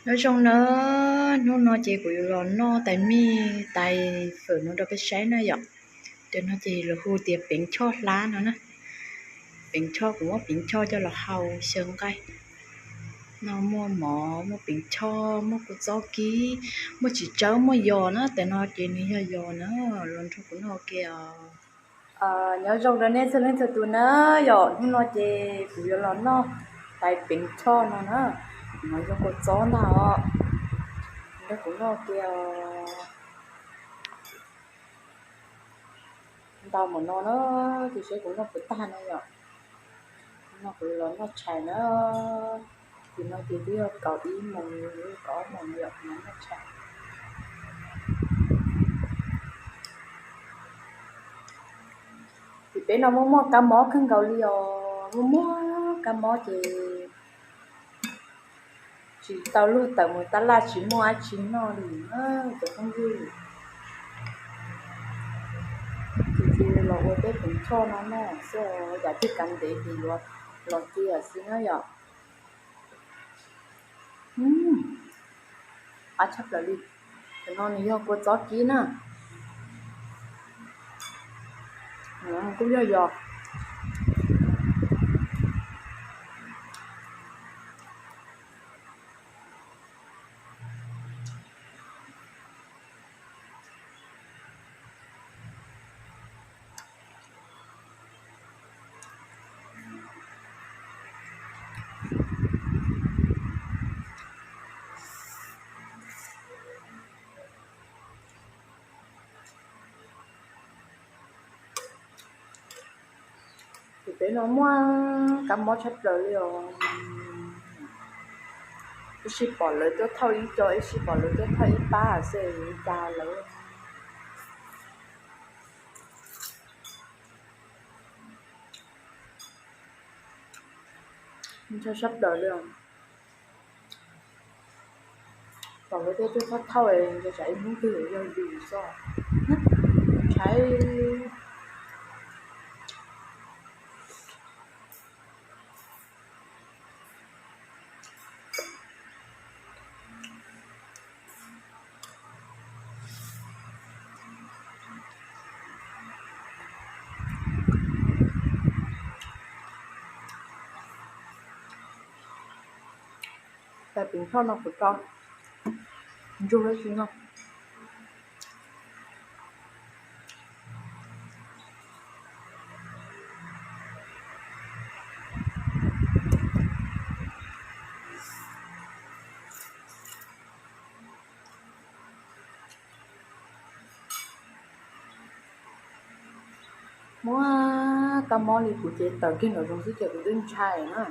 Nyob zoo na, hnub no ces kuv yuav los noj tais mij tais fawm no rau peb saib na yom. Cov no ces lawv hu tias peev choj hlab no na. Peev choj, kuv muab peev choj coj los hau xyaw nqaij. No muaj mov, muaj peev choj, muaj kua txob kib, muaj txiv tsawb, muaj yos na. Tais no ces nws yog yos na, los nrog kuv noj ua ke os. Nyob zoo rau nej txhua leej txhua tus na yom, hnub no ces kuv yuav los noj tais peev choj no na. No yog kua txob ntag os, nrog kuv noj ua ke os. Ntau mus no na, ces seb kuv noj puas tag na yom. No kuv los noj tshais na, ces no ces twb yog kaum ib moos, kaum ob moos yom, kuv los noj tshais. Ces peb no muaj muaj kab mob kawg nkaus li os, muaj muaj kab mob ces tsis tau luag tawm mus tab laj tsis muaj dab tsi noj li na cov phooj ywg. Ces cia los ua teb peev choj no noj xwb, yam twg kav ntev ces yuav los cia xwb na yom. Qab tshaj plaws li. Cov no nws yog kua txob kib na. Kuj yog yos. Ces peb no muaj kab mob tshaj plaws li os. Ib sij pom lawv tuaj thauj ib co, ib sij pom lawv tuaj thauj ib pab xwb li cas lawv. Ntshai sab plaws li. Pom lawv tuaj thauj thauj, nco tsam ib hnub twg yog yus xwb. Ntshai. Tais peev choj no kuv tso ntsuag ib si no. Muaj kab mob li kuv ces tawm kiag nraum zoov xwb ces kuv twb ntshai na.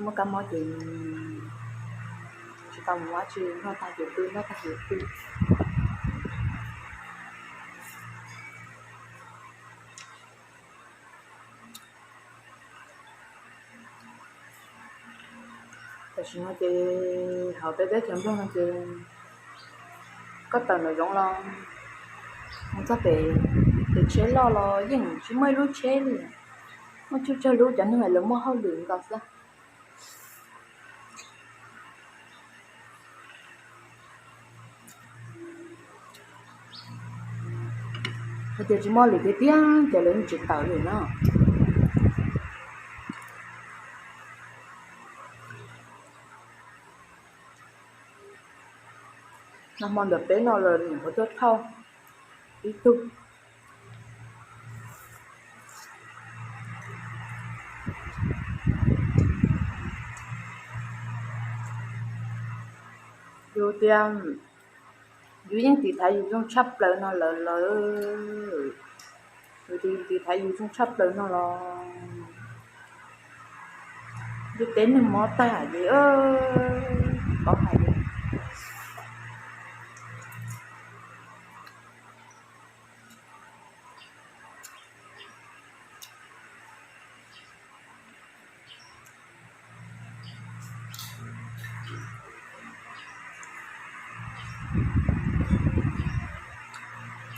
Muaj kab mob ces tsis tau mus ua dab tsi, noj tag ces pw, noj tag ces pw. Tam sim no ces hauv peb teb chaws Nplog no ces koj tawm nraum zoov los mus txog pem, pem tsheb loj los yeej tsis muaj ib lub tsheb li. Muaj tsawg tsawg lub, cov neeg lawv muaj hauj lwm nkaus xwb. Hais tias tsis muaj lwm tiag tiag ces lawv yeej tsis tawm li na. Nag hmo ntawm peb no lawv nyuam qhuav tuaj thauj ib tug. Yus tias yus yeej tiv thaiv yus zoo tshaj plaws no lawm lawm. Yus tiv thaiv yus zoo tshaj plaws no los Ntiaj teb neeg mob tag li, pov hais li.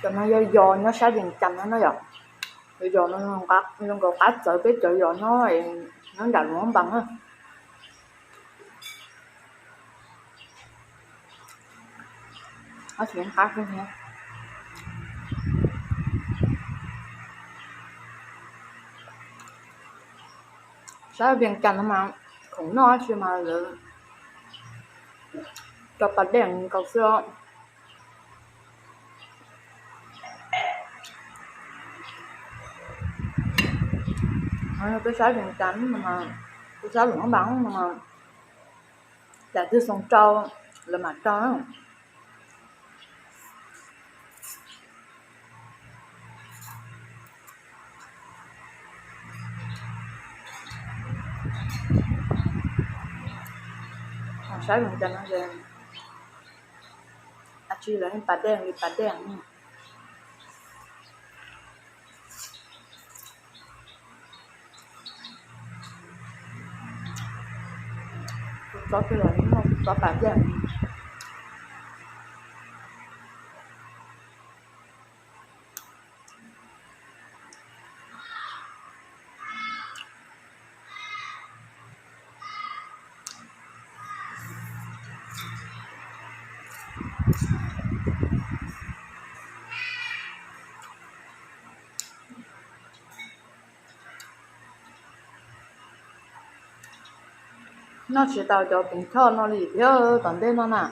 Cov no yog yos nyob sab Vias Cas no na yom. Yog yos no zoo nkaus qab txawv peb cov yos nyob, nyob nram Luam Npas na. Sab Vias Cas no mas khoom noj dab tsi mas lawv cog pas dej nkaus xwb os. Peb sab Vias Cas, peb sab Luam Npas no, yam twg xoo rau lawv mam rau. Saib zoo cas no ces dab tsi lawv yeej pas dej li pas dej. Tus txob twg los yeej muaj tus txob pas dej. Noj tsis tau cov peev choj no li thiab tom ntej no na.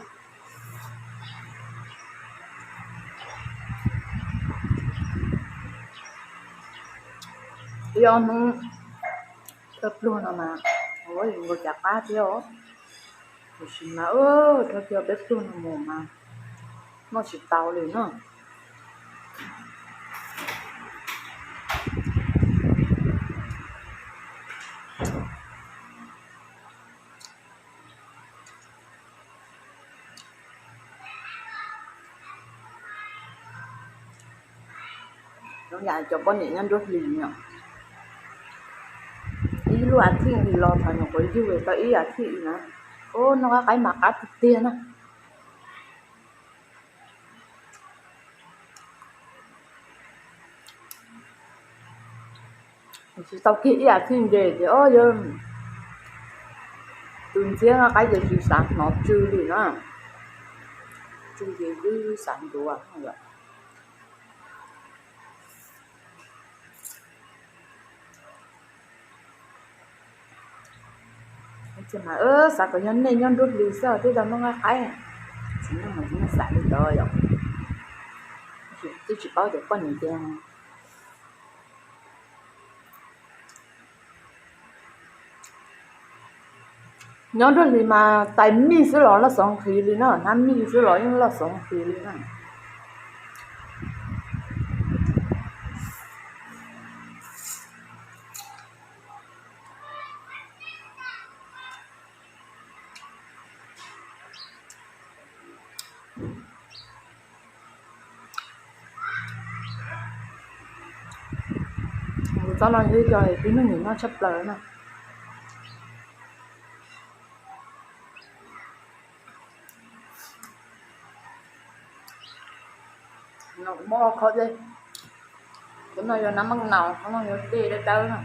Ib ob hnub thawj pluag no mas ua yus nkaus cav qab thiab os. Tiam sis mas thawj kiag peb pluag no mus mas noj tsis tau li na. Zoo yam cov poj niam nyob nruab hlis no, ib lub as thiv li los thaum nyuam qhuav yug tau ib as thiv na, noj qab qaib mas qab tiag tiag na. Tsis tau kiag ib as thiv nres ces o yog tus ntxhiab noj qaib ces tsis xav hnov tsw li na, tsw ces twb xav ntuav. Mas xav kom yog nej nyob nruab hlis xwb thiaj tau noj nqaij qaib, tsis noj mas tsis xav li ntawd yom. Twb tsis paub tias poj niam ces nyob nruab hlis mas tais mij xwb los loj xov nqhis li na, hnab mij xwb los yeej loj xov nqhis li na. Tus txob no yog ib co tib neeg nyiam noj tshaj plaws na. Muab qhov dej, cov no yog nab maj naus, cov no yog dej dawb dawb na.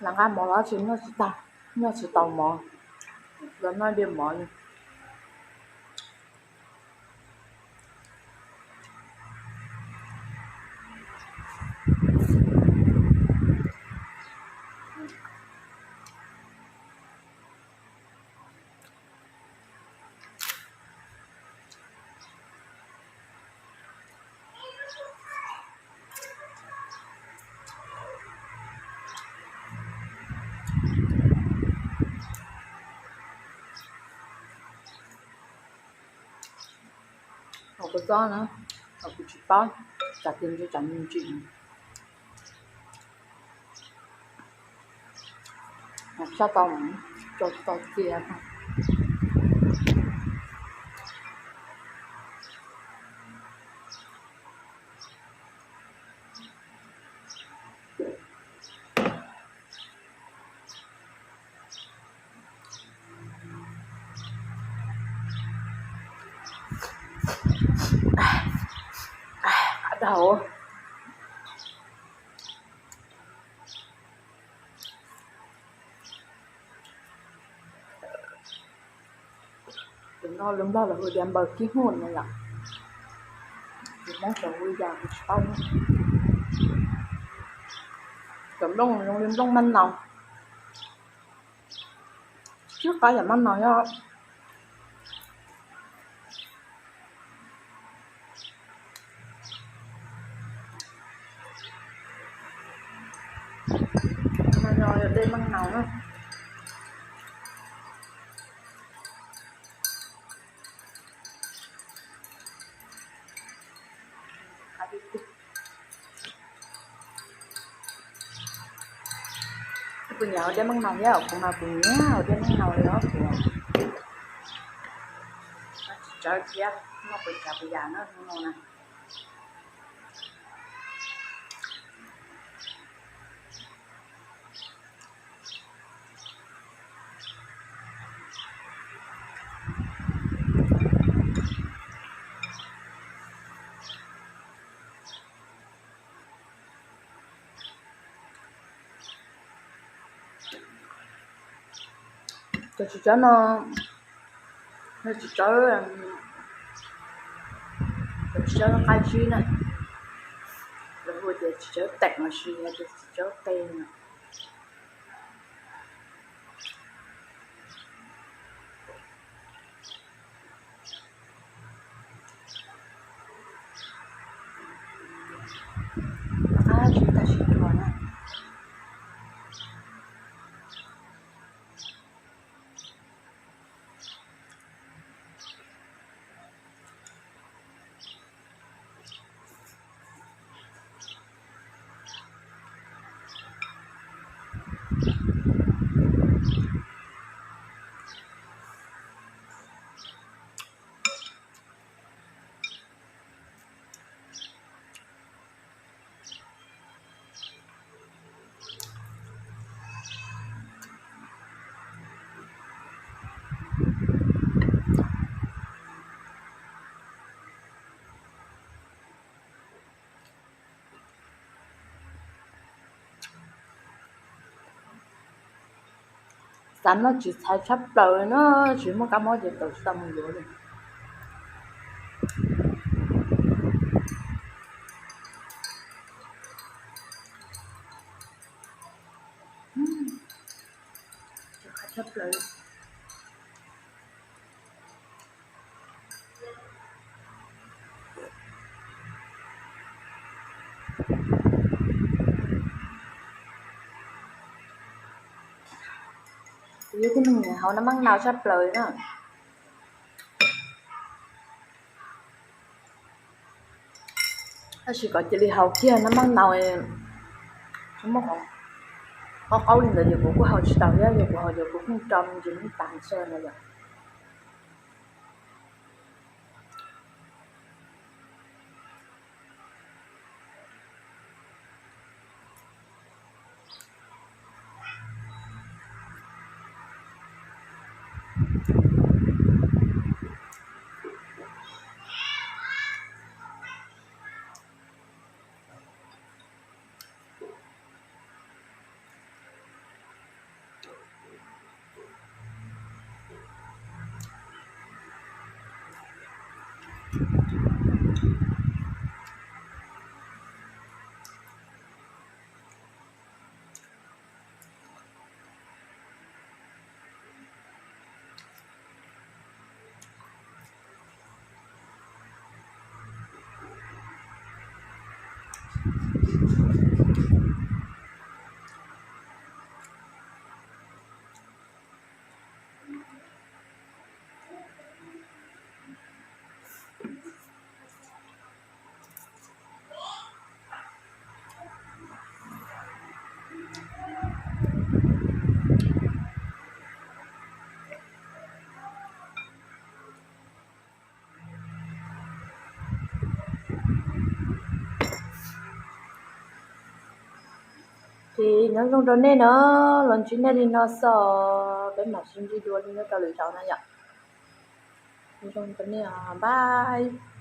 Xav nqa mov los tsis noj tsis tau, noj tsis tau mov, los noj dej mov li. Hauv kuv txob na, hauv kuv tsis paub, tsam tias ntshe tsam me ntsis, saj tau, tso tsis tau cia. Qab dau. Tus no lus Nplog lawv hu tias npaws kib hwj no yom. Tus Hmoob tau hu li cas kuv tsis paub. Cov nplooj zoo li nplooj maj naus, tsis qab yam maj naus yog. No yog dej maj naus na. Kuv nyiam ua dej maj naus thiab, kuv mas kuv nyiam ua dej maj naus li os kuv. Tsis tsawv thiab, noj pes tsawv pes yam na no na. Cov txiv tsawb no, txiv tsawb, cov txiv tsawb qab zib na, lawv hu tias txiv tsawb teem los sis hais tias txiv tsawb qe no. Qab zib tab sis ruam na. Xav noj tsis txhais tshaj plaws na, tsis muaj kab mob ces tawm tsis tau mus yuav li. Tshaj plaws. Kuv yog tib neeg nyiam haus nab maab nau tshaj plaws na. Tab sis kom cia li haus kiag nab maab nau, muab qaub qaub li ntawd ces kuv kuj haus tsis tau thiab, yog kuv haus ces kuv pheej rau me ntsis nub tas ntshe no yom. Ces nyob zoo rau nej na, los ntsib nej li no xwb, peb mam sib ntsib dua li nyob rau lwm zaus na yom. Nyob zoo rau nej, bye.